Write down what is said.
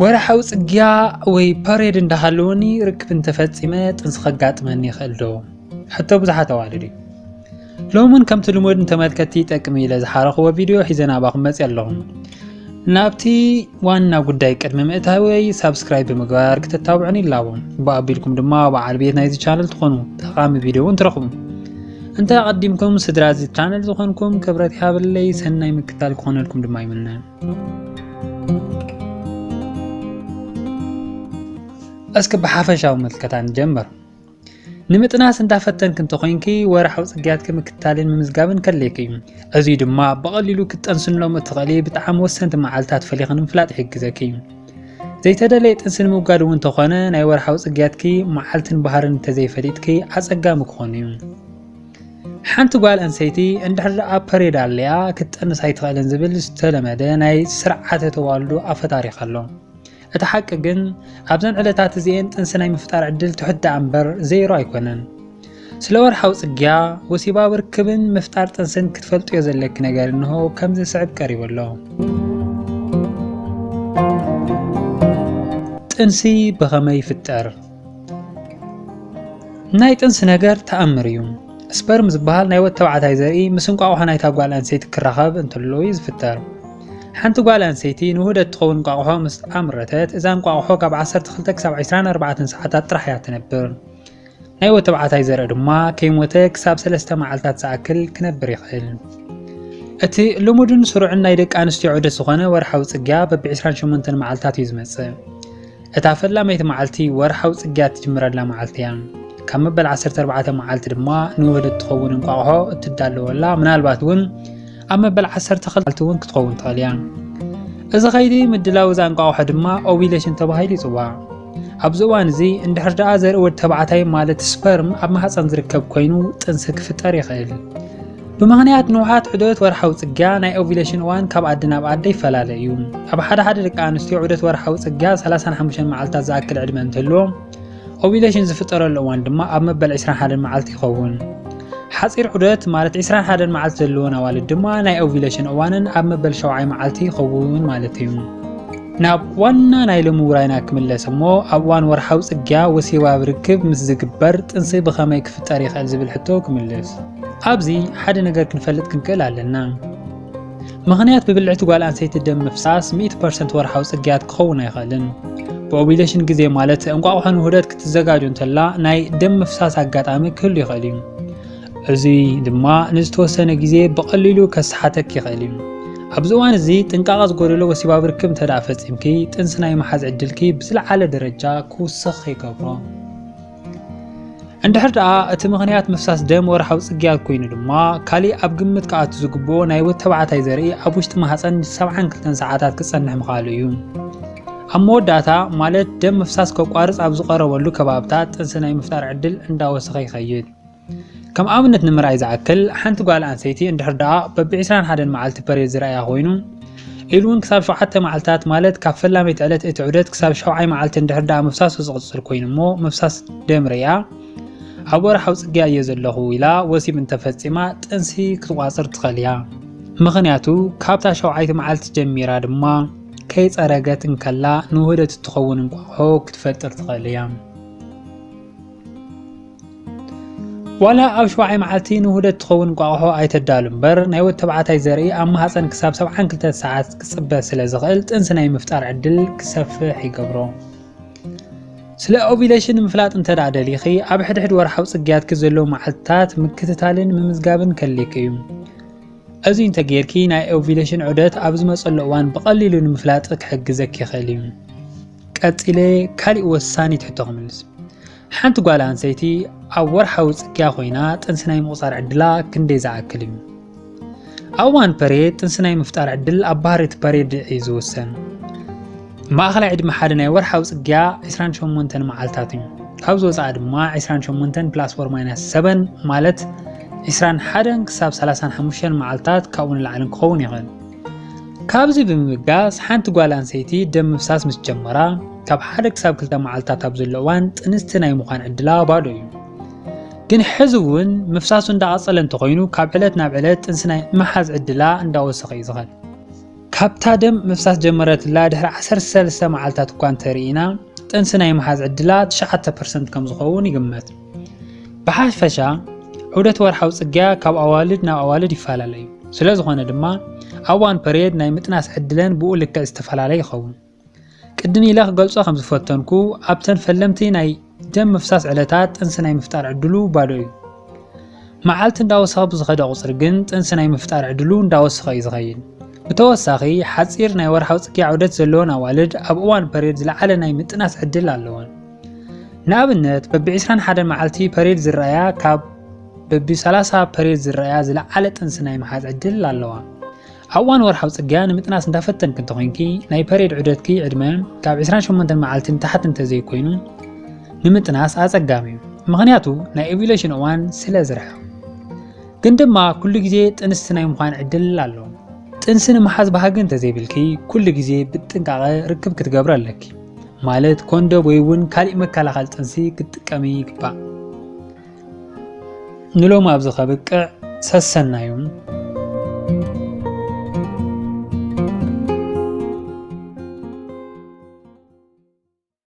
ወርሓዊ ጽግያ ወይ ፐሬድ እንዳሃለወኒ ርክብ እንተፈጺመ ጥንሲ ከጋጥመኒ ይኽእል ዶ? ሕቶ ብዙሓት ኣዋልድ እዩ። ሎምን ከምቲ ልሙድ ንተመልከትቲ ይጠቅም ኢለ ዝሓረኽዎ ቪድዮ ሒዘ ናባኹም መፅእ ኣለኹ። ናብቲ ዋና ጉዳይ ቅድሚ ምእታወይ ሳብስክራይብ ብምግባር ክትታብዑን ይላቦ። ብኣቢልኩም ድማ በዓል ቤት ናይዚ ቻነል ትኾኑ፣ ጠቓሚ ቪድዮ እውን ትረኽቡ። እንተ ኣቐዲምኩም ስድራ እዚ ቻነል ዝኾንኩም ክብረት ይሃበለይ፣ ሰናይ ምክታል ክኾነልኩም ድማ ይምነ። እስኪ ብሓፈሻዊ ምልከታ ንጀምር። ንምጥናስ እንዳፈተንክ እንተኾይንኪ ወርሓዊ ጽግያትኪ ምክታልን ምምዝጋብን ከድልየኪ እዩ። እዚ ድማ ብቐሊሉ ክትጠንስሎም እትኽእሊ ብጣዕሚ ወሰንቲ መዓልታት ፈሊኺ ንምፍላጥ ይሕግዘኪ እዩ። ዘይተደለየ ጥንሲ ንምውጋድ እውን እንተኾነ ናይ ወርሓዊ ጽግያትኪ መዓልትን ባህርን እንተዘይፈሊጥኪ ኣጸጋሚ ክኾን እዩ። ሓንቲ ጓል ኣንሰይቲ እንድሕር ደኣ ፐሬድ ኣለያ ክትጠንስ ኣይትኽእልን ዝብል ዝተለመደ ናይ ስርዓተ ተዋልዶ ኣፈ ታሪኽ ኣሎ። እቲ ሓቂ ግን ኣብዘን ዕለታት እዚኤን ጥንሲ ናይ ምፍጣር ዕድል ትሑት ደኣ እምበር ዜሮ ኣይኮነን። ስለ ወርሓዊ ጽግያ፣ ወሲባዊ ርክብን ምፍጣር ጥንስን ክትፈልጥዮ ዘለኪ ነገር እንሆ ከምዚ ዝስዕብ ቀሪቡ ኣሎ። ጥንሲ ብኸመይ ይፍጠር? ናይ ጥንሲ ነገር ተኣምር እዩ። ስፐርም ዝበሃል ናይ ወዲ ተባዕታይ ዘርኢ ምስ እንቋቑሖ ናይታ ጓል ኣንሰይቲ ክራኸብ እንተሎ እዩ ዝፍጠር። ሓንቲ ጓል ኣንሰይቲ ንውህደት ትኸውን እንቋቑሖ ምስ ኣምረተት፣ እዛ እንቋቑሖ ካብ ዓሰርተ ክልተ ክሳብ ዕስራን ኣርባዕተን ሰዓታት ጥራሕ እያ ትነብር። ናይ ወዲ ተባዕታይ ዘርኢ ድማ ከይሞተ ክሳብ ሰለስተ መዓልታት ዝኣክል ክነብር ይኽእል። እቲ ልሙድን ስሩዕን ናይ ደቂ ኣንስትዮ ዑደት ዝኾነ ወርሓዊ ጽግያ በቢ ዕስራን ሸሞንተን መዓልታት እዩ ዝመጽእ። እታ ፈላመይቲ መዓልቲ ወርሓዊ ጽግያ እትጅምረላ መዓልቲ እያ። ካብ መበል ዓሰርተ ኣርባዕተ መዓልቲ ድማ ንውህደት ትኸውን እንቋቑሖ እትዳለወላ፣ ምናልባት እውን ኣብ መበል ዓሰርተ ክልተ መዓልቲ እውን ክትኸውን ትኽእል እያ። እዚ ኸይዲ ምድላው እዛ እንቋቑሖ ድማ ኦቪሌሽን ተባሂሉ ይጽዋዕ። ኣብዚ እዋን እዚ እንድሕር ደኣ ዘርኢ ወዲ ተባዕታይ ማለት ስፐርም ኣብ ማህፀን ዝርከብ ኮይኑ ጥንሲ ክፍጠር ይኽእል። ብምኽንያት ንውሓት ዑደት ወርሓዊ ጽግያ ናይ ኦቪሌሽን እዋን ካብ ኣደ ናብ ኣደ ይፈላለ እዩ። ኣብ ሓደ ሓደ ደቂ ኣንስትዮ ዑደት ወርሓዊ ጽግያ ሰላሳን ሓሙሽተን መዓልታት ዝኣክል ዕድመ እንትህልዎ፣ ኦቪሌሽን ዝፍጠረሉ እዋን ድማ ኣብ መበል ዕስራን ሓደን መዓልቲ ይኸውን። ሓጺር ዑደት ማለት ዕስራን ሓደን መዓልቲ ዘለወን ኣዋልድ ድማ ናይ ኦቪሌሽን እዋነን ኣብ መበል ሸውዓይ መዓልቲ ይኸውን ማለት እዩ። ናብ ዋና ናይ ሎሚ ውራይና ክምለስ እሞ፣ ኣብ እዋን ወርሓዊ ጽግያ ወሲባዊ ርክብ ምስ ዝግበር ጥንሲ ብኸመይ ክፍጠር ይኽእል ዝብል ሕቶ ክምልስ። ኣብዚ ሓደ ነገር ክንፈልጥ ክንክእል ኣለና። ምኽንያት ብብልዕቲ ጓል ኣንሰይቲ ደም ምፍሳስ ሚእቲ ፐርሰንት ወርሓዊ ጽግያት ክኸውን ኣይኽእልን። ብኦቪሌሽን ግዜ ማለት እንቋቑሖ ንውህደት ክትዘጋጆ እንተላ ናይ ደም ምፍሳስ ኣጋጣሚ ክህሉ ይኽእል እዩ። እዚ ድማ ንዝተወሰነ ግዜ ብቐሊሉ ከሰሓተኪ ይኽእል እዩ። ኣብዚ እዋን እዚ ጥንቃቐ ዝጎደሎ ወሲባዊ ርክብ እንተ ደኣ ፈጺምኪ፣ ጥንሲ ናይ ምሓዝ ዕድልኪ ብዝለዓለ ደረጃ ክውስኽ ይገብሮ። እንድሕር ደኣ እቲ ምኽንያት ምፍሳስ ደም ወርሓዊ ጽግያት ኮይኑ ድማ፣ ካሊእ ኣብ ግምት ክኣቱ ዝግብኦ ናይ ወዲ ተባዕታይ ዘርኢ ኣብ ውሽጢ ማህጸን ሰብዓን ክልተን ሰዓታት ክጸንሕ ምኽኣሉ እዩ። ኣብ መወዳእታ፣ ማለት ደም ምፍሳስ ከቋርጽ ኣብ ዝቐረበሉ ከባብታት ጥንሲ ናይ ምፍጣር ዕድል እንዳወሰኸ ይኸይድ። ከም ኣብነት ንምርኣይ ዝኣክል፣ ሓንቲ ጓል ኣንሰይቲ እንድሕር ደኣ በቢ ዕስራን ሓደን መዓልቲ ፐሬድ ዝረኣያ ኮይኑ፣ ኢሉ እውን ክሳብ ሸውዓተ መዓልታት፣ ማለት ካብ ፈላመይቲ ዕለት እቲ ዑደት ክሳብ ሸውዓይ መዓልቲ እንድሕር ደኣ ምፍሳሱ ዝቕጽል ኮይኑ እሞ ምፍሳስ ደም ርእያ፣ ኣብ ወርሓዊ ጽግያ እየ ዘለኹ ኢላ ወሲብ እንተፈጺማ ጥንሲ ክትቋጽር ትኽእል እያ። ምኽንያቱ ካብታ ሸውዓይቲ መዓልቲ ጀሚራ ድማ ከይጸረገት እንከላ ንውህደት እትኸውን እንቋቑሖ ክትፈጥር ትኽእል እያ። ዋላ ኣብ ሸውዓይ መዓልቲ ንውህደት ትኸውን እንቋቑሖ ኣይተዳሉ እምበር፣ ናይ ወዲ ተባዕታይ ዘርኢ ኣብ ማህፀን ክሳብ ሰብዓን ክልተን ሰዓት ክፅበ ስለ ዝኽእል፣ ጥንሲ ናይ ምፍጣር ዕድል ክሰፍሕ ይገብሮ። ስለ ኦቪሌሽን ንምፍላጥ እንተ ደኣ ደሊኺ፣ ኣብ ሕድሕድ ወርሓዊ ጽግያትኪ ዘለዉ መዓልትታት ምክትታልን ምምዝጋብን ከድልየኪ እዩ። እዚ እንተ ጌርኪ፣ ናይ ኦቪሌሽን ዑደት ኣብ ዝመጸሉ እዋን ብቐሊሉ ንምፍላጥ ክሕግዘኪ ይኽእል እዩ። ቀጺለ፣ ካሊእ ወሳኒት ሕቶ ክምልስ። ሓንቲ ጓል ኣንሰይቲ ኣብ ወርሓዊ ጽግያ ኮይና ጥንሲ ናይ ምቑጻር ዕድላ ክንደይ ዝኣክል እዩ? ኣብ እዋን ፐሬድ ጥንሲ ናይ ምፍጣር ዕድል ኣብ ባህሪ እቲ ፐሬድ እዩ ዝውሰን። ማእኸላይ ዕድመ ሓደ ናይ ወርሓዊ ጽግያ ዕስራን ሸሞንተን መዓልታት እዩ። ካብዚ ወጻኢ ድማ ዕስራን ሸሞንተን plus or minus ሰበን ማለት ዕስራን ሓደን ክሳብ ሰላሳን ሓሙሽተን መዓልታት ካብኡ ንላዕልን ክኸውን ይኽእል። ካብዚ ብምብጋስ ሓንቲ ጓል ኣንሰይቲ ደም ምፍሳስ ምስ ጀመራ ካብ ሓደ ክሳብ ክልተ መዓልታት ኣብ ዘሎ እዋን ጥንስቲ ናይ ምዃን ዕድላ ባዶ እዩ። ግን ሕዚ እውን ምፍሳሱ እንዳቐጸለ እንተኾይኑ ካብ ዕለት ናብ ዕለት ጥንሲ ናይ ምሓዝ ዕድላ እንዳወሰኸ እዩ ዝኸድ። ካብታ ደም ምፍሳስ ጀመረትላ ድሕሪ ዓሰርተ ሰለስተ መዓልታት እኳ እንተርኢና፣ ጥንሲ ናይ ምሓዝ ዕድላ ትሽዓተ ፐርሰንት ከም ዝኸውን ይግመት። ብሓፈሻ፣ ዑደት ወርሓዊ ጽግያ ካብ ኣዋልድ ናብ ኣዋልድ ይፈላለ እዩ። ስለ ዝኾነ ድማ፣ ኣብ እዋን ፐሬድ ናይ ምጥናስ ዕድለን ብኡ ልክዕ ዝተፈላለየ ይኸውን። ቅድም ኢለ ክገልጾ ከም ዝፈተንኩ፣ ኣብተን ፈለምቲ ናይ ደም ምፍሳስ ዕለታት ጥንሲ ናይ ምፍጣር ዕድሉ ባዶ እዩ። መዓልቲ እንዳወሰኸ ብዝኸደ ቁጽሪ ግን ጥንሲ ናይ ምፍጣር ዕድሉ እንዳወሰኸ እዩ ዝኸይድ። ብተወሳኺ፣ ሓጺር ናይ ወርሓዊ ጽግያ ዑደት ዘለወን ኣዋልድ ኣብ እዋን ፐሬድ ዝለዓለ ናይ ምጥናስ ዕድል ኣለወን። ንኣብነት፣ በቢ ዕስራን ሓደን መዓልቲ ፐሬድ ዝረኣያ ካብ በቢ ሰላሳ ፐሬድ ዝረኣያ ዝለዓለ ጥንሲ ናይ ምሓዝ ዕድል ኣለዋ። ኣብ እዋን ወርሓዊ ጽግያ ንምጥናስ እንዳፈተንኪ እንተኾይንኪ፣ ናይ ፐሬድ ዑደትኪ ዕድመ ካብ ዕስራን ሸሞንተን መዓልቲ ንታሕቲ እንተዘይኮይኑ፣ ንምጥናስ ኣጸጋሚ እዩ። ምኽንያቱ ናይ ኦቪሌሽን እዋን ስለ ዝርሕቕ። ግን ድማ ኩሉ ግዜ ጥንስቲ ናይ ምዃን ዕድል ኣሎ። ጥንሲ ንምሓዝ ባህጊ እንተዘይብልኪ፣ ኩሉ ግዜ ብጥንቃቐ ርክብ ክትገብሪ ኣለኪ። ማለት ኮንዶም ወይ እውን ካሊእ መከላኸሊ ጥንሲ ክትጥቀሚ ይግባእ። ንሎሚ ኣብዚ ከብቅዕ። ሰሰናዩ።